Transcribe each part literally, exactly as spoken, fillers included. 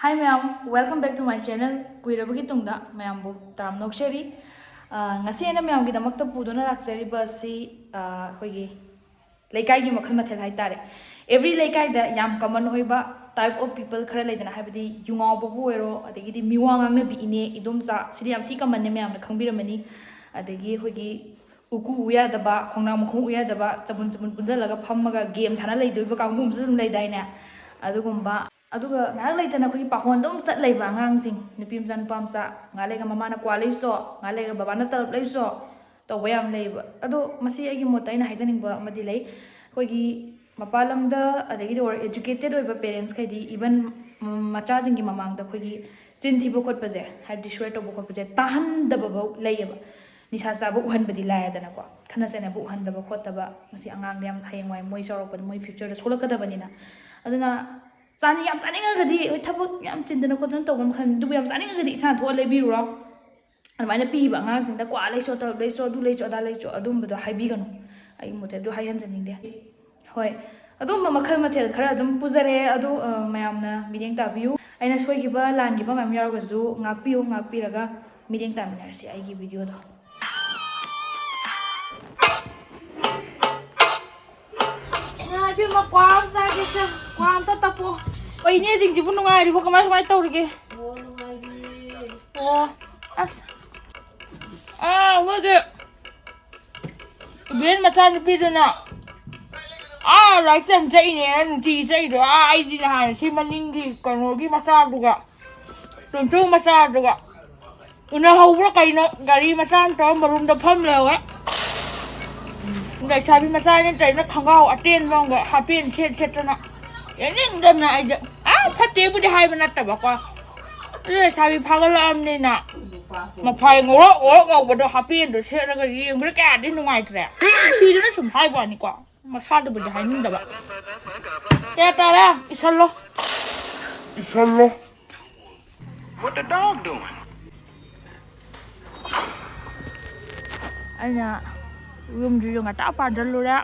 Hi ꯃꯌꯥꯝ, welcome back to my channel. ꯀꯨꯏꯔꯕꯒꯤ ꯇꯨꯡꯗ ꯃꯌꯥꯝꯕꯨ ꯇꯔꯥꯝꯅ ꯑꯣꯛꯆꯔꯤ꯫ ꯑ, ꯉꯁꯤ ꯑꯩꯅ ꯃꯌꯥꯝꯒꯤꯗꯃꯛꯇ ꯄꯨꯗꯨꯅ ꯂꯥꯛꯆꯔꯤꯕ ꯑꯁꯤ, ꯑ, ꯑꯩꯈꯣꯏꯒꯤ ꯂꯩꯀꯥꯏꯒꯤ ꯃꯈꯜ ꯃꯊꯦꯜ ꯍꯥꯏꯇꯥꯔꯦ꯫ Every ꯂꯩꯀꯥꯏꯗ ꯌꯥꯝ common ꯑꯣꯏꯕ type of people ꯈꯔ ꯂꯩꯗꯅ, ꯍꯥꯏꯕꯗꯤ ꯌꯨ ꯉꯥꯎꯕꯕꯨ ꯑꯣꯏꯔꯣ, ꯑꯗꯒꯤꯗꯤ ꯃꯤꯋꯥ ꯉꯥꯡꯅꯕꯤ ꯏꯅꯦ, ꯏꯗꯣꯝꯆꯥ, ꯁꯤꯗꯤ ꯌꯥꯝ ꯊꯤ commonꯅꯦ, ꯃꯌꯥꯝꯅ ꯈꯪꯕꯤꯔꯝꯃꯅꯤ꯫ ꯑꯗꯒꯤ ꯑꯩꯈꯣꯏꯒꯤ ꯎꯀꯨ ꯎ ꯌꯥꯗꯕ, ꯈꯣꯡꯅꯥꯡ ꯃꯈꯣꯡ ꯎ ꯌꯥꯗꯕ, ꯆꯕꯨꯟ ꯆꯕꯨꯟ ꯄꯨꯟꯁꯤꯜꯂꯒ ꯐꯝꯃꯒ game ꯁꯥꯟꯅ ꯂꯩꯗꯣꯏꯕ ꯀꯥꯡꯕꯨ ꯑꯃꯁꯨ ꯑꯗꯨꯝ ꯂꯩꯗꯥꯏꯅꯦ? ꯑꯗꯨꯒꯨꯝꯕ꯫ ꯑꯗꯨꯒ ꯉꯥꯏꯍꯥꯛ ꯂꯩꯇꯅ ꯑꯩꯈꯣꯏꯒꯤ ꯄꯥꯈꯣꯟ ꯑꯗꯨꯝ ꯆꯠ ꯂꯩꯕ ꯑꯉꯥꯡꯁꯤꯡ, ꯅꯨꯄꯤ ꯃꯆꯥ, ꯅꯨꯄꯥ ꯃꯆꯥ, ꯉꯥꯏꯍꯥꯛ ꯂꯩꯔꯒ ꯃꯃꯥꯅ ꯀ꯭ꯋꯥ ꯂꯩꯁꯣ, ꯉꯥꯏꯍꯥꯛ ꯂꯩꯔꯒ ꯕꯕꯥꯅ ꯇꯂꯞ ꯂꯩꯁꯣ ꯇꯧꯕ ꯌꯥꯝ ꯂꯩꯌꯦꯕ꯫ ꯑꯗꯣ ꯃꯁꯤ ꯑꯩꯒꯤ ꯃꯣꯠꯇ ꯑꯩꯅ ꯍꯥꯏꯖꯅꯤꯡꯕ ꯑꯃꯗꯤ ꯂꯩ꯫ ꯑꯩꯈꯣꯏꯒꯤ ꯃꯄꯥꯟ ꯂꯝꯗ, ꯑꯗꯒꯤꯗꯤ or educated ꯑꯣꯏꯕ parents ꯈꯩꯗꯤ even ꯃꯆꯥꯁꯤꯡꯒꯤ ꯃꯃꯥꯡꯗ ꯑꯩꯈꯣꯏꯒꯤ ꯆꯤꯟ ꯊꯤꯕ ꯈꯣꯠꯄꯁꯦ, ꯍꯥꯏꯕꯗꯤ swear ꯇꯧꯕ ꯈꯣꯠꯄꯁꯦ ꯇꯥꯍꯟꯗꯕꯐꯧ ꯂꯩꯌꯦꯕ꯫ ꯅꯤꯁꯥ ꯆꯥꯕ ꯎꯍꯟꯕꯗꯤ ꯂꯥꯏꯔꯗꯅꯀꯣ, ꯈꯠꯅ ꯆꯩꯅꯕ ꯎꯍꯟꯗꯕ ꯈꯣꯠꯇꯕ, ꯃꯁꯤ ꯑꯉꯥꯡꯗ ꯌꯥꯝ, ꯍꯌꯦꯡꯋꯥꯏ ꯃꯣꯏ ꯆꯥꯎꯔꯛꯄꯗ ꯃꯣꯏ futureꯗ ꯁꯣꯛꯂꯛꯀꯗꯕꯅꯤꯅ꯫ ꯑꯗꯨꯅ ꯆꯥꯅꯤ-, ꯌꯥꯝ ꯆꯥꯅꯤꯡꯉꯒꯗꯤ, ꯍꯣꯏ, ꯊꯕꯛ ꯌꯥꯝ ꯆꯤꯟꯗꯅ ꯈꯣꯠꯇꯅ ꯇꯧꯕ ꯃꯈꯜ, ꯑꯗꯨꯕꯨ ꯌꯥꯝ ꯆꯥꯅꯤꯡꯉꯒꯗꯤ ꯏꯁꯥꯅ ꯊꯣꯛꯑ ꯂꯩꯕꯤꯔꯨꯔꯣ꯫ ꯑꯗꯨꯃꯥꯏꯅ ꯄꯤꯕ ꯑꯉꯥꯡꯁꯤꯡꯗ, "ꯀ꯭ꯋꯥ ꯂꯩꯆꯣ, ꯇꯂꯞ ꯂꯩꯆꯣ, ꯑꯗꯨ ꯂꯩꯆꯣ, ꯑꯗꯥ ꯂꯩꯆꯣ", ꯑꯗꯨꯝꯕꯗꯣ ꯍꯥꯏꯕꯤꯒꯅꯨ꯫ ꯑꯩꯒꯤ ꯃꯣꯠꯇ ꯑꯗꯨ ꯍꯥꯏꯍꯟꯖꯅꯤꯡꯗꯦ꯫ ꯍꯣꯏ, ꯑꯗꯨꯝꯕ ꯃꯈꯜ ꯃꯊꯦꯜ ꯈꯔ ꯑꯗꯨꯝ ꯄꯨꯖꯔꯦ꯫ ꯑꯗꯨ, ꯑ, ꯃꯌꯥꯝꯅ ꯃꯤꯠꯌꯦꯡ ꯇꯥꯕꯤꯌꯨ꯫ ꯑꯩꯅ ꯁꯣꯏꯈꯤꯕ, ꯂꯥꯟꯈꯤꯕ ꯃꯌꯥꯝ ꯌꯥꯎꯔꯒꯁꯨ ꯉꯥꯛꯄꯤꯌꯨ, ꯉꯥꯛꯄꯤꯔꯒ ꯃꯤꯠꯌꯦꯡ ꯇꯥꯃꯤꯟꯅꯔꯁꯤ ꯑꯩꯒꯤ videoꯗꯣ꯫ ꯏꯃꯥ ꯏꯕꯦꯝꯃ, ꯀ꯭ꯋꯥ ꯑꯃ ꯆꯥꯒꯦꯁꯦ, ꯀ꯭ꯋꯥ ꯑꯝꯇ ꯇꯞꯄꯣ꯫ ꯑꯣ, ꯏꯅꯦꯁꯤꯡꯁꯤꯕꯨ ꯅꯨꯡꯉꯥꯏꯔꯤꯕꯣ? ꯀꯃꯥꯏ, ꯀꯃꯥꯏ ꯇꯧꯔꯤꯒꯦ? ꯑꯣ, ꯅꯨꯡꯉꯥꯏꯔꯤꯌꯦ꯫ ꯑꯣ, ꯑꯁ꯫ ꯑꯥ, ꯃꯣꯏꯒꯤ ꯏꯕꯦꯟ ꯃꯆꯥꯅꯨꯄꯤꯗꯨꯅ ꯑꯥ ꯂꯥꯏꯔꯤꯛ ꯇꯝ ꯆꯠꯏꯅꯦꯅ ꯅꯨꯡꯇꯤꯒꯤ ꯆꯠꯏꯗꯣ꯫ ꯑꯥ, ꯑꯩꯗꯤ ꯅꯍꯥꯟ ꯁꯤ ꯃꯅꯤꯡꯒꯤ ꯀꯩꯅꯣꯒꯤ ꯃꯆꯥꯗꯨꯒ, ꯇꯣꯝꯆꯧ ꯃꯆꯥꯗꯨꯒ ꯎꯅꯍꯧꯕ꯭ꯔꯥ ꯀꯩꯅꯣ? ꯒꯥꯔꯤ ꯃꯆꯥ ꯑꯃ ꯇꯧꯔ ꯃꯔꯨꯝꯗ ꯐꯝ ꯂꯩꯍꯧꯋꯦ꯫ ꯂꯩꯁꯥꯕꯤ ꯃꯆꯥꯅꯤ ꯇꯧꯔꯤꯅ, ꯈꯣꯡꯒ꯭ꯔꯥꯎ ꯑꯇꯦꯟꯕ ꯑꯃꯒ ꯍꯥꯄꯦꯟ ꯁꯦꯠ ꯁꯦꯠꯇꯅ꯫ ꯌꯦꯡꯅꯤꯡꯗꯕꯅ ꯑꯩꯁꯦ꯫ ꯑꯥ, ꯐꯠꯇꯦꯕꯨꯗꯤ ꯍꯥꯏꯕ ꯅꯠꯇꯕꯀꯣ꯫ ꯑꯗꯨ ꯂꯩꯁꯥꯕꯤ ꯐꯥꯒꯠꯂꯛꯑꯕꯅꯤꯅ ꯃꯐꯥꯏ ꯉꯧꯔꯣꯛ ꯉꯧꯔꯣꯛ ꯉꯧꯕꯗꯣ ꯍꯥꯄꯦꯟꯗꯣ ꯁꯦꯠꯂꯒ ꯌꯦꯡꯕꯗ ꯀꯌꯥꯗꯤ ꯅꯨꯡꯉꯥꯏꯇ꯭ꯔꯦ꯫ ꯁꯤꯗꯅ ꯁꯨꯝ ꯍꯥꯏꯕ ꯋꯥꯅꯤꯀꯣ꯫ ꯃꯁꯥꯗꯨꯕꯨꯗꯤ ꯍꯥꯏꯅꯤꯡꯗꯕ꯫ ꯀꯌꯥ ꯇꯥꯔꯦ? ꯏꯁꯜꯂꯣ꯫ ꯏꯁꯜꯂꯣ꯫ What the dog doing? ꯑꯩꯅ ꯌꯨꯝꯁꯤꯁꯨ ꯉꯟꯇꯥ ꯄꯥꯟꯁꯤꯜꯂꯨꯔꯦ꯫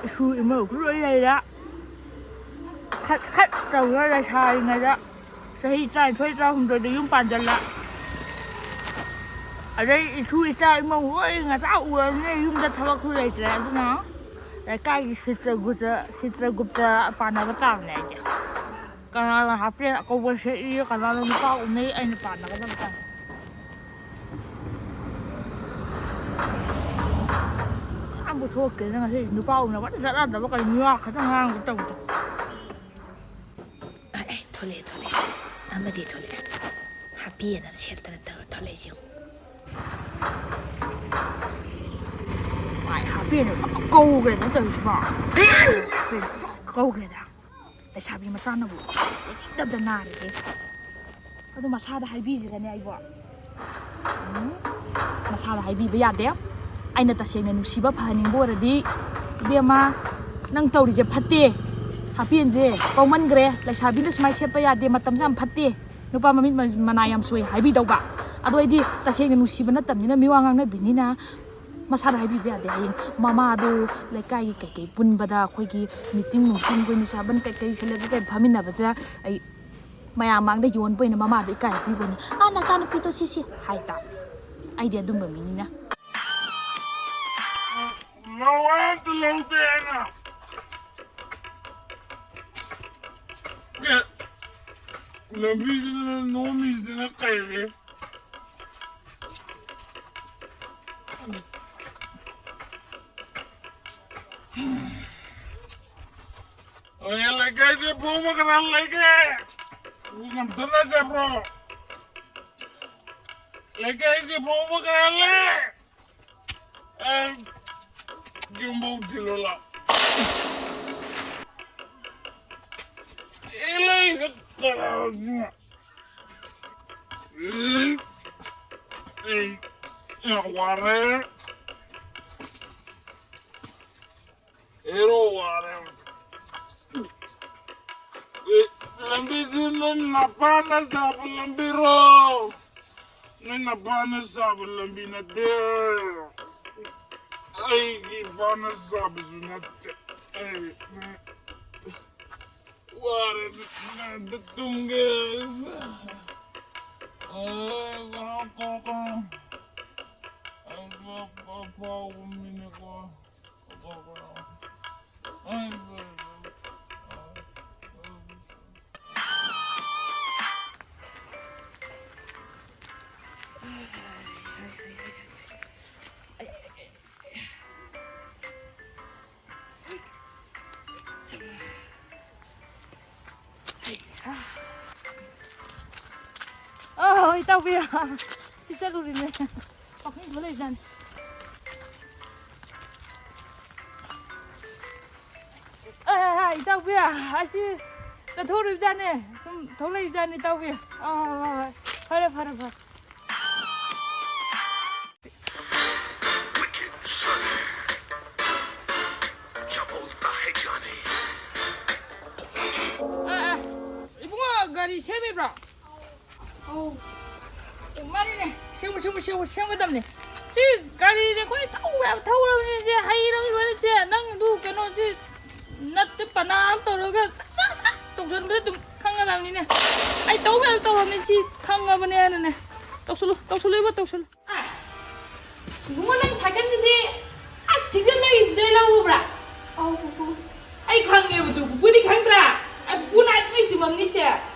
ꯏꯁꯨ ꯏꯃꯧꯁꯨ ꯂꯣꯏ ꯂꯩꯔꯦ꯫ ꯈꯠ ꯈꯠ ꯇꯧꯔ ꯂꯩꯁꯥꯔꯤꯉꯩꯗ ꯆꯍꯤ ꯇꯔꯥꯅꯤꯊꯣꯏ ꯇꯔꯥꯍꯨꯝꯗꯣꯏꯗ ꯌꯨꯝ ꯄꯥꯟꯖꯜꯂ꯫ ꯑꯗꯩ ꯏꯁꯨ ꯏꯆꯥ ꯏꯃꯧ ꯂꯣꯏ ꯉꯆꯥ ꯎꯔꯕꯅꯤꯅ ꯌꯨꯝꯗ ꯊꯕꯛꯁꯨ ꯂꯩꯇ꯭ꯔꯦ꯫ ꯑꯗꯨꯅ ꯂꯩꯀꯥꯏꯒꯤ ꯁꯤꯇ꯭ꯔ ꯒꯨꯇ-, ꯁꯤꯇ꯭ꯔ ꯒꯨꯞꯇ ꯄꯥꯟꯅꯕ ꯇꯥꯕꯅꯦ ꯑꯩꯗꯤ꯫ ꯀꯅꯥꯅ ꯍꯥꯞꯄꯦꯟ ꯑꯀꯧꯕ ꯁꯦꯠꯂꯤ, ꯀꯅꯥꯅ ꯅꯨꯄꯥ ꯎꯅꯩ, ꯑꯩꯅ ꯄꯥꯟꯅꯒꯗꯕ ꯇꯥꯕꯅꯦ꯫ ꯌꯥꯝꯕꯨ ꯊꯣꯛꯇꯦꯅ ꯉꯁꯤ ꯅꯨꯄꯥ ꯎꯅꯕ ꯑꯝꯇ ꯆꯠꯅꯗꯕ ꯀꯩ ꯃꯤꯋꯥ ꯈꯛꯇ ꯉꯥꯡꯕ ꯇꯧꯗꯦ꯫ ꯑꯦ, ꯑꯦ, ꯊꯣꯛꯂꯛꯑꯦ, ꯊꯣꯛꯂꯛꯑꯦ꯫ ꯑꯃꯗꯤ ꯊꯣꯛꯂꯛꯑꯦ꯫ ꯍꯥꯞꯄꯦꯟ ꯑꯃ ꯁꯦꯠꯇꯅ ꯇꯧꯔ ꯊꯣꯛꯂꯛꯏꯁꯦ ꯌꯦꯡꯉꯨ꯫ ꯃꯥꯏ ꯍꯥꯞꯄꯦꯟꯗꯣ ꯀꯧꯈ꯭ꯔꯦꯗ ꯇꯧꯔꯤꯁꯤꯕꯣ꯫ ꯀꯧꯈ꯭ꯔꯦꯗ꯫ ꯂꯩꯁꯥꯕꯤ ꯃꯆꯥꯅꯕꯨ ꯌꯦꯡꯅꯤꯡꯗꯕꯗ ꯅꯥꯔꯦꯍꯦ꯫ ꯑꯗꯨ ꯃꯁꯥꯗ ꯍꯥꯏꯕꯤꯁꯤꯔꯅꯦ ꯑꯩꯕꯣ? ꯎꯝ, ꯃꯁꯥꯗ ꯍꯥꯏꯕꯤꯕ ꯌꯥꯗꯦ꯫ ꯑꯩꯅ ꯇꯁꯦꯡꯅ ꯅꯨꯡꯁꯤꯕ ꯐꯍꯟꯅꯤꯡꯕ ꯑꯣꯏꯔꯗꯤ, ꯏꯕꯦꯝꯃ, ꯅꯪ ꯇꯧꯔꯤꯁꯦ ꯐꯠꯇꯦ꯫ ꯍꯥꯞꯄꯦꯟꯁꯦ ꯀꯧꯃꯟꯈ꯭ꯔꯦ, ꯂꯩꯁꯥꯕꯤꯅ ꯁꯨꯃꯥꯏꯅ ꯁꯦꯠꯄ ꯌꯥꯗꯦ, ꯃꯇꯝꯁꯦ ꯌꯥꯝ ꯐꯠꯇꯦ, ꯅꯨꯄꯥ ꯃꯃꯤꯠ ꯃ-, ꯃꯅꯥ ꯌꯥꯝ ꯁꯣꯏ ꯍꯥꯏꯕꯤꯗꯧꯕ꯫ ꯑꯗꯣ ꯑꯩꯗꯤ ꯇꯁꯦꯡꯅ ꯅꯨꯡꯁꯤꯕ ꯅꯠꯇꯕꯅꯤꯅ, ꯃꯤꯋꯥ ꯉꯥꯡꯅꯕꯤꯅꯤꯅ ꯃꯁꯥꯗ ꯍꯥꯏꯕꯤꯕ ꯌꯥꯗꯦ꯫ ꯍꯌꯦꯡ ꯃꯃꯥꯗꯣ ꯂꯩꯀꯥꯏꯒꯤ ꯀꯩꯀꯩ ꯄꯨꯟꯕꯗ, ꯑꯩꯈꯣꯏꯒꯤ ꯃꯤꯇꯤꯡ ꯅꯨꯡꯇꯤꯡ, ꯑꯩꯈꯣꯏ ꯅꯤꯁꯥꯕꯟ ꯀꯩꯀꯩ ꯁꯦꯂꯦꯕ꯭ꯔꯦꯠ ꯀꯩ ꯐꯝꯃꯤꯟꯅꯕꯁꯦ ꯑꯩ ꯃꯌꯥꯝ ꯃꯥꯡꯗ ꯌꯣꯟꯕ ꯑꯣꯏꯅ ꯃꯃꯥꯗꯣ ꯏꯀꯥꯏ ꯄꯤꯕꯅꯤ꯫ "ꯑꯥ, ꯅꯆꯥꯅꯨꯄꯤꯗꯣ ꯁꯤ, ꯁꯤ" ꯍꯥꯏ ꯇꯥꯕ꯫ ꯑꯩꯗꯤ ꯑꯗꯨꯝꯕ ꯃꯤꯅꯤꯅ꯫ ꯂꯧ ꯑꯝꯇ ꯂꯧꯗꯦ ꯑꯩꯅ꯫ ꯑꯦ, ꯂꯝꯕꯤꯁꯤꯗ ꯅꯣꯝꯃꯤꯁꯤꯅ ꯀꯩꯒꯤ? ꯑꯣꯏ, ꯂꯩꯀꯥꯏꯁꯦ ꯄꯨꯕ ꯀꯅꯥ ꯂꯩꯒꯦ? ꯉꯝꯇꯅ ꯆꯠꯄ꯭ꯔꯣ? ꯂꯩꯀꯥꯏꯁꯦ ꯄꯨꯕ ꯀꯅꯥ ꯂꯩ? ꯑꯦ, ꯌꯨꯝꯕꯧ ꯊꯤꯜꯂꯣ ꯂꯥꯎ꯫ ꯑꯦ, ꯂꯩ, ꯀꯅꯥꯁꯤꯅ? ꯑꯦ, ꯑꯩ ꯌꯥꯝ ꯋꯥꯔꯦ꯫ ꯍꯦꯔꯣ ꯋꯥꯔꯦ꯫ ꯑꯦ, ꯂꯝꯕꯤꯁꯤ ꯅꯣꯏ ꯅꯄꯥꯅ ꯁꯥꯕ ꯂꯝꯕꯤꯔꯣ? ꯅꯣꯏ ꯅꯄꯥꯅ ꯁꯥꯕ ꯂꯝꯕꯤ ꯅꯠꯇꯦ꯫ ꯑꯩꯒꯤ ꯏꯄꯥꯅ ꯁꯥꯕꯁꯨ ꯅꯠꯇꯦ꯫ ꯑꯩ, ꯋꯥꯔꯦ, ꯇꯨꯝꯒꯦ꯫ ꯑꯦ, ꯀꯩꯅꯣ, ꯀꯩꯅꯣ, ꯀꯩꯅꯣ꯫ ꯑꯩ ꯑꯐꯥꯎꯕ ꯃꯤꯅꯦꯀꯣ꯫ ꯑꯐꯥꯎꯕ꯫ ꯑꯩ ꯑ, ꯍꯣꯏ, ꯏꯇꯥꯎꯕꯤ꯫ ꯁꯤ ꯆꯠꯂꯨꯔꯤꯅꯦ꯫ ꯄꯥꯈꯪꯗꯣ ꯂꯩꯕꯖꯥꯠꯅꯤ꯫ ꯑ, ꯏꯇꯥꯎꯕꯤ, ꯑꯁꯤ ꯆꯠꯊꯣꯛꯎꯔꯤꯕꯖꯥꯠꯅꯦ꯫ ꯁꯨꯝ ꯊꯣꯛꯂꯛꯏꯕꯖꯥꯠꯅꯤ, ꯏꯇꯥꯎꯕꯤ꯫ ꯑ, ꯍꯣꯏ, ꯍꯣꯏ, ꯍꯣꯏ꯫ ꯐꯔꯦ, ꯐꯔꯦ, ꯐꯔꯦ꯫ ꯑ, ꯑ, ꯏꯕꯨꯡꯉꯣ, ꯒꯥꯔꯤ ꯁꯦꯝꯃꯤꯕ꯭ꯔꯣ? ꯑꯧ꯫ ꯑꯦ, ꯃꯥꯅꯤꯅꯦ꯫ ꯁꯦꯝꯃꯨ, ꯁꯦꯝꯃꯨ, ꯁꯦꯝꯃꯨ, ꯁꯦꯝꯒꯗꯕꯅꯦ꯫ ꯁꯤ ꯒꯥꯔꯤꯁꯦ ꯑꯩꯈꯣꯏ ꯊꯧꯕ ꯌꯥꯕ ꯊꯧꯔꯕꯅꯤ꯫ ꯁꯦ ꯍꯩꯔꯕꯅꯤ ꯂꯣꯏꯅ꯫ ꯁꯦ ꯅꯪ ꯑꯗꯨ ꯀꯩꯅꯣꯁꯤ ꯅꯠꯇ ꯄꯅꯥ ꯑꯃ ꯇꯧꯔꯒ ꯆꯥꯛ, ꯆꯥꯛ, ꯆꯥꯛ ꯇꯧꯁꯟꯕꯗ ꯑꯗꯨꯝ ꯈꯪꯒꯗꯕꯅꯤꯅꯦ꯫ ꯑꯩ ꯇꯧꯕ ꯌꯥꯕ ꯇꯧꯔꯕꯅꯤ꯫ ꯁꯤ ꯈꯪꯉꯕꯅꯦꯅꯅꯦ꯫ ꯇꯧꯁꯜꯂꯨ, ꯇꯧꯁꯜꯂꯨ, ꯏꯕꯣ, ꯇꯧꯁꯜꯂꯨ꯫ ꯑꯥ, ꯏꯕꯨꯡꯉꯣ, ꯅꯪ ꯁꯥꯏꯀꯜꯁꯤꯗꯤ ꯑꯥ ꯁꯤꯡꯖꯃꯩꯗꯩ ꯂꯧꯔꯨꯕ꯭ꯔꯥ? ꯑꯧ, ꯄꯨꯄꯨ꯫ ꯑꯩ ꯈꯪꯉꯦꯕ ꯑꯗꯨ, ꯄꯨꯄꯨꯗꯤ ꯈꯪꯗ꯭ꯔꯥ? ꯑꯩ ꯄꯨꯄꯨ ꯅꯥꯏ ꯂꯣꯏ ꯆꯨꯝꯃꯝꯅꯤꯁꯦ꯫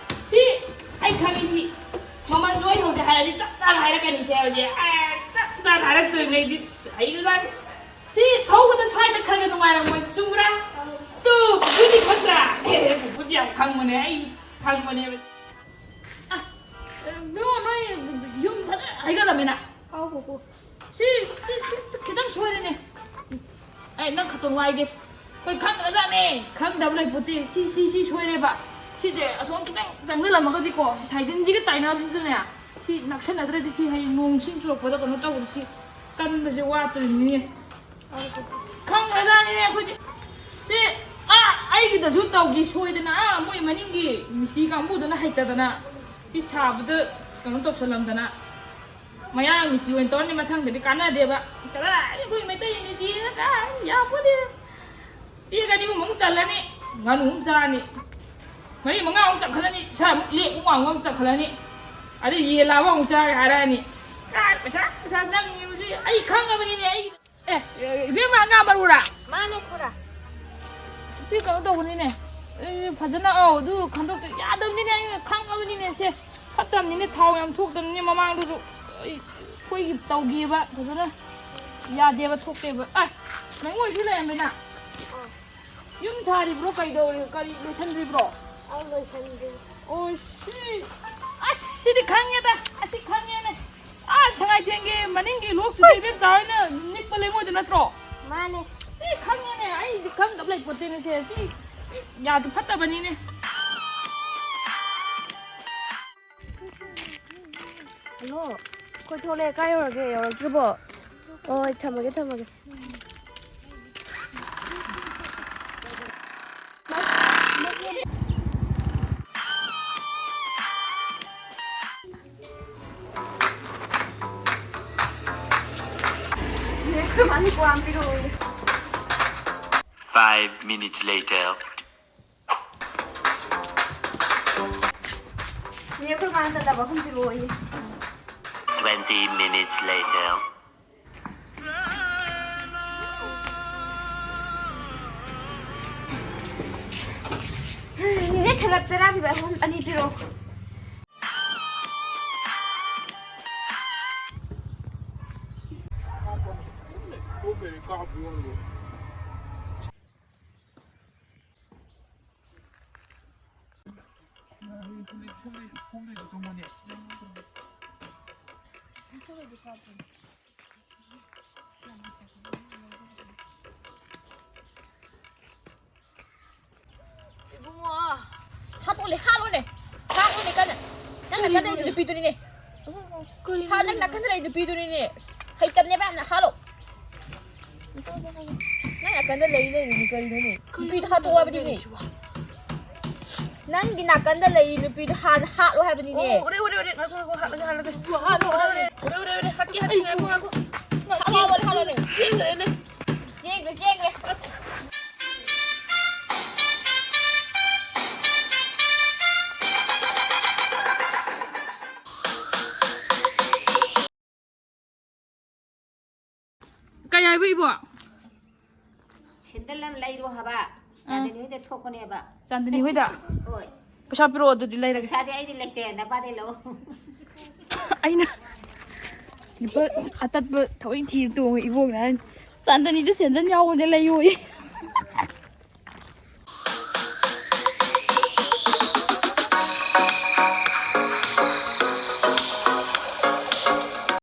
ꯁꯤ ꯑꯩ ꯈꯪꯉꯤ ꯁꯤ꯫ ꯃꯃꯜꯁꯨ ꯑꯩ ꯍꯧꯖꯤꯛ ꯍꯥꯏꯔꯗꯤ ꯆꯞ ꯆꯥꯅ ꯍꯥꯏꯔꯛꯀꯅꯤꯁꯦ ꯍꯧꯖꯤꯛ꯫ ꯑꯦ, ꯆꯞ ꯆꯥꯅ ꯍꯥꯏꯔꯛꯇꯣꯏꯅꯦ ꯑꯩꯗꯤ꯫ ꯍꯩꯈ꯭ꯔꯖꯥꯠꯅꯤ꯫ ꯁꯤ ꯊꯧꯕꯗ ꯁ꯭ꯋꯥꯏꯗ ꯈꯔ ꯈꯔ ꯅꯨꯡꯉꯥꯏꯔꯝꯃꯣꯏ, ꯆꯨꯝꯕ꯭ꯔꯥ? ꯑꯧ꯫ ꯇꯨ, ꯄꯨꯄꯨꯗꯤ ꯈꯪꯗ꯭ꯔꯥ? ꯑꯦ, ꯄꯨꯄꯨꯗꯤ ꯌꯥꯝ ꯈꯪꯕꯅꯦ, ꯑꯩ ꯈꯪꯕꯅꯦꯕ꯫ ꯑ, ꯏꯕꯨꯡꯉꯣ, ꯅꯣꯏ ꯌꯨꯝ ꯐꯖꯅ ꯍꯩꯒꯠꯂꯝꯃꯦꯅ꯫ ꯍꯥꯎ, ꯄꯨꯄꯨ꯫ ꯁꯤ, ꯁꯤ, ꯁꯤ ꯈꯤꯇꯪ ꯁꯣꯏꯔꯦꯅꯦ꯫ ꯑꯩ ꯅꯪ ꯈꯛꯇꯪ ꯋꯥꯏꯒꯦ꯫ ꯑꯩꯈꯣꯏ ꯈꯪꯗ꯭ꯔꯖꯥꯠꯅꯦ꯫ ꯈꯪꯗꯕ ꯂꯩꯄꯣꯠꯇꯦ꯫ ꯁꯤ, ꯁꯤ, ꯁꯤ ꯁꯣꯏꯔꯦꯕ꯫ ꯁꯤꯁꯦ ꯑꯁꯣꯝ ꯈꯤꯇꯪ ꯆꯪꯁꯤꯜꯂꯝꯃꯒꯗꯤꯀꯣ, ꯁꯤ ꯁꯥꯏꯖꯤꯟꯁꯤꯒ ꯇꯥꯏꯅꯕꯁꯤꯗꯅꯦ, ꯁꯤ ꯅꯛꯁꯟꯅꯗ꯭ꯔꯗꯤ ꯁꯤ ꯍꯌꯦꯡ ꯅꯣꯡ ꯏꯁꯤꯡ ꯆꯨꯔꯛꯄꯗ ꯀꯩꯅꯣ ꯇꯧꯕꯗ ꯁꯤ ꯀꯟꯕꯁꯦ ꯋꯥꯠꯇꯣꯔꯤꯅꯤꯅꯦ꯫ ꯈꯪꯈ꯭ꯔꯖꯥꯠꯅꯤꯅꯦ ꯑꯩꯈꯣꯏꯗꯤ꯫ ꯁꯤ, ꯑꯥ, ꯑꯩꯒꯤꯗꯁꯨ ꯇꯧꯈꯤ ꯁꯣꯏꯗꯅ, ꯑꯥ, ꯃꯣꯏ ꯃꯅꯤꯡꯒꯤ ꯃꯤꯁꯇ꯭ꯔꯤ ꯀꯥꯡꯕꯨꯗꯨꯅ ꯍꯩꯇꯗꯅ ꯁꯤ ꯁꯥꯕꯗ ꯀꯩꯅꯣ ꯇꯧꯁꯜꯂꯝꯗꯅ, ꯃꯌꯥꯡ ꯃꯤꯁꯇ꯭ꯔꯤ ꯑꯣꯏꯅ ꯇꯧꯔꯅꯤ ꯃꯊꯪꯗꯗꯤ꯫ ꯀꯥꯟꯅꯗꯦꯕ꯫ ꯀꯗꯥꯏ ꯑꯩꯈꯣꯏ ꯃꯩꯇꯩ ꯃꯤꯁꯇ꯭ꯔꯤꯅ ꯀꯥꯏ ꯌꯥꯄꯣꯠꯇꯦ꯫ ꯆꯦꯛ ꯑꯅꯤ ꯑꯍꯨꯝ ꯑꯃꯨꯛ ꯆꯜꯂꯅꯤ, ꯉꯥꯅꯨ ꯑꯃꯨꯛ ꯆꯥꯔꯅꯤ꯫ ꯃꯔꯤ ꯃꯉꯥꯃꯨꯛ ꯆꯪꯈꯠꯂꯅꯤ, ꯏꯁꯥꯃꯨꯛ ꯂꯦꯛ ꯑꯃꯨꯛ ꯋꯥꯡꯕ ꯑꯃꯨꯛ ꯆꯪꯈꯠꯂꯅꯤ꯫ ꯑꯗꯩ ꯌꯦꯟ ꯂꯥꯕ ꯑꯃꯨꯛ ꯆꯥꯒꯦ ꯍꯥꯏꯔꯛꯑꯅꯤ꯫ ꯀꯥꯏ ꯄꯩꯁꯥ, ꯄꯩꯁꯥ ꯆꯪꯉꯤꯕꯁꯤ ꯑꯩ ꯈꯪꯉꯕꯅꯤꯅꯦ꯫ ꯑꯩ, ꯑꯦ, ꯏꯕꯦꯝꯃ, ꯉꯥ ꯃꯔꯨꯔꯥ? ꯃꯥꯅꯦ, ꯈꯨꯔꯥ꯫ ꯁꯤ ꯀꯩꯅꯣ ꯇꯧꯕꯅꯤꯅꯦ꯫ ꯑꯦ, ꯐꯖꯅ, ꯑꯧ, ꯑꯗꯨ ꯈꯟꯗꯣꯛꯇ ꯌꯥꯗꯕꯅꯤꯅꯦ, ꯑꯩꯅ ꯈꯪꯉꯕꯅꯤꯅꯦ꯫ ꯁꯦ ꯐꯠꯇꯕꯅꯤꯅꯦ, ꯊꯥꯎ ꯌꯥꯝ ꯊꯣꯛꯇꯕꯅꯤꯅꯦ ꯃꯃꯥꯡꯗꯁꯨ꯫ ꯑꯩ, ꯑꯩꯈꯣꯏꯒꯤ ꯇꯧꯈꯤꯕ ꯐꯖꯅ ꯌꯥꯗꯦꯕ, ꯊꯣꯛꯇꯦꯕ꯫ ꯑꯦ, ꯅꯪ ꯑꯣꯏꯁꯨ ꯂꯩꯔꯝꯃꯦꯅ꯫ ꯑꯥ꯫ ꯌꯨꯝ ꯁꯥꯔꯤꯕ꯭ꯔꯣ? ꯀꯩꯗꯧꯔꯤ? ꯀꯔꯤ ꯂꯣꯏꯁꯟꯗ꯭ꯔꯤꯕ꯭ꯔꯣ? ꯑꯧ, ꯂꯣꯏꯁꯟꯗ꯭ꯔꯤ꯫ ꯑꯣ, ꯁꯤ, ꯑꯁ, ꯁꯤꯗꯤ ꯈꯪꯉꯦꯗ꯫ ꯑꯁꯤ ꯈꯪꯉꯦꯅꯦ꯫ ꯑꯥ, ꯁꯉꯥꯏꯊꯦꯟꯒꯤ ꯃꯅꯤꯡꯒꯤ ꯂꯣꯛꯇꯨꯗ ꯏꯕꯦꯝꯆꯥ ꯍꯣꯏꯅ ꯅꯤꯛꯄ ꯂꯩꯉꯣꯏꯗꯨ ꯅꯠꯇ꯭ꯔꯣ? ꯃꯥꯅꯦ꯫ ꯑꯦ, ꯈꯪꯉꯦꯅꯦ꯫ ꯑꯩꯗꯤ ꯈꯪꯗꯕ ꯂꯩꯄꯣꯠꯇꯦꯅꯦ ꯁꯦ꯫ ꯁꯤ ꯌꯥꯗꯤ ꯐꯠꯇꯕꯅꯤꯅꯦ꯫ ꯍꯜꯂꯣ, ꯑꯩꯈꯣꯏ ꯊꯣꯛꯂꯛꯑꯦ꯫ ꯀꯥꯏ ꯌꯧꯔꯒꯦ? ꯌꯧꯔꯛꯇ꯭ꯔꯤꯕꯣ? ꯍꯣꯏ, ꯍꯣꯏ, ꯊꯝꯃꯒꯦ, ꯊꯝꯃꯒꯦ꯫ ꯅꯦ, ꯑꯩꯈꯣꯏ ꯃꯥꯅ ꯀ꯭ꯋꯥ ꯑꯃ ꯄꯤꯔꯛꯑꯣꯌꯦ꯫ Five minutes later. ꯅꯦ, ꯑꯩꯈꯣꯏ ꯃꯥꯅ ꯇꯂꯕ ꯑꯍꯨꯝ ꯄꯤꯔꯛꯑꯣꯌꯦ꯫ Twenty minutes later. ꯅꯦꯅꯦ, ꯁꯂꯞ ꯇꯔꯥ ꯄꯤꯕ ꯑꯍꯨꯝ, ꯑꯅꯤ ꯄꯤꯔꯛꯑꯣ꯫ ꯏꯕꯨꯡꯉꯣ, ꯍꯥꯠꯇꯣꯛꯂꯦ, ꯍꯥꯠꯂꯣꯅꯦ, ꯍꯥꯠꯂꯣꯅꯦ ꯀꯟꯅ꯫ ꯅꯪ ꯅꯥꯀꯟꯗ ꯂꯩ ꯅꯨꯄꯤꯗꯨꯅꯤꯅꯦ꯫ ꯀꯔꯤꯅꯣ? ꯍꯥ, ꯅꯪ ꯅꯥꯀꯟꯗ ꯂꯩ ꯅꯨꯄꯤꯗꯨꯅꯤꯅꯦ꯫ ꯍꯩꯇꯕꯅꯦꯕ ꯌꯥꯝꯅ, ꯍꯥꯠꯂꯣ꯫ ꯅꯪ ꯅꯥꯀꯟꯗ ꯂꯩ ꯂꯩꯔꯤꯅꯤ ꯀꯔꯤꯅꯣꯅꯦ? ꯅꯨꯄꯤꯗꯣ ꯍꯥꯠꯇꯣꯛꯑꯣ ꯍꯥꯏꯕꯅꯤꯅꯦ꯫ ꯅꯪꯒꯤ ꯅꯥꯀꯟꯗ ꯂꯩꯔꯤ ꯅꯨꯄꯤꯗꯣ ꯍꯥꯟꯅ ꯍꯥꯠꯂꯣ ꯍꯥꯏꯕꯅꯤꯅꯦ꯫ ꯑꯣ, ꯎꯔꯦ, ꯎꯔꯦ, ꯎꯔꯦ꯫ ꯉꯥꯏꯈꯣ, ꯉꯥꯏꯈꯣ, ꯍꯥꯠꯂꯒꯦ, ꯍꯥꯠꯂꯒꯦ꯫ ꯍꯥꯠꯂꯣ, ꯎꯔꯦ, ꯎꯔꯦ, ꯎꯔꯦ, ꯎꯔꯦ꯫ ꯍꯥꯠꯀꯦ, ꯍꯥꯠꯀꯦ, ꯉꯥꯏꯈꯣ, ꯉꯥꯏꯈꯣ꯫ ꯍꯥꯠꯂꯣ, ꯍꯥꯠꯂꯣ, ꯍꯥꯠꯂꯣꯅꯦ꯫ ꯆꯦꯟꯈ꯭ꯔꯦꯅꯦ꯫ ꯆꯦꯟꯈ꯭ꯔꯦ, ꯆꯦꯟꯈ꯭ꯔꯦ꯫ ꯑꯁ꯫ ꯏꯕꯣ, ꯁꯦꯟꯗꯜ ꯑꯃ ꯂꯩꯔꯣ ꯍꯥꯏꯕ꯫ ꯆꯥꯟꯗꯅꯤ ꯍꯣꯏꯗ ꯊꯣꯛꯄꯅꯦꯕ꯫ ꯆꯥꯟꯗꯅꯤ ꯍꯣꯏꯗ ꯍꯣꯏ꯫ ꯄꯩꯁꯥ ꯄꯤꯔꯛꯑꯣ, ꯑꯗꯨꯗꯤ ꯂꯩꯔꯒꯦ꯫ ꯄꯩꯁꯥꯗꯤ ꯑꯩꯗꯤ ꯂꯩꯇꯦ, ꯅꯄꯥꯗꯩ ꯂꯧ꯫ ꯑꯩꯅ ꯁ꯭ꯂꯤꯞꯄꯔ ꯑꯇꯠꯄ ꯊꯑꯣꯏ ꯊꯤ ꯇꯣꯡꯉꯦ꯫ ꯏꯕꯣꯛꯅ ꯍꯥꯏꯅꯤ, "ꯆꯥꯟꯗꯅꯤꯗ ꯁꯦꯟꯗꯜ ꯌꯥꯎꯕꯅꯦ, ꯂꯩꯌꯣꯌꯦ"꯫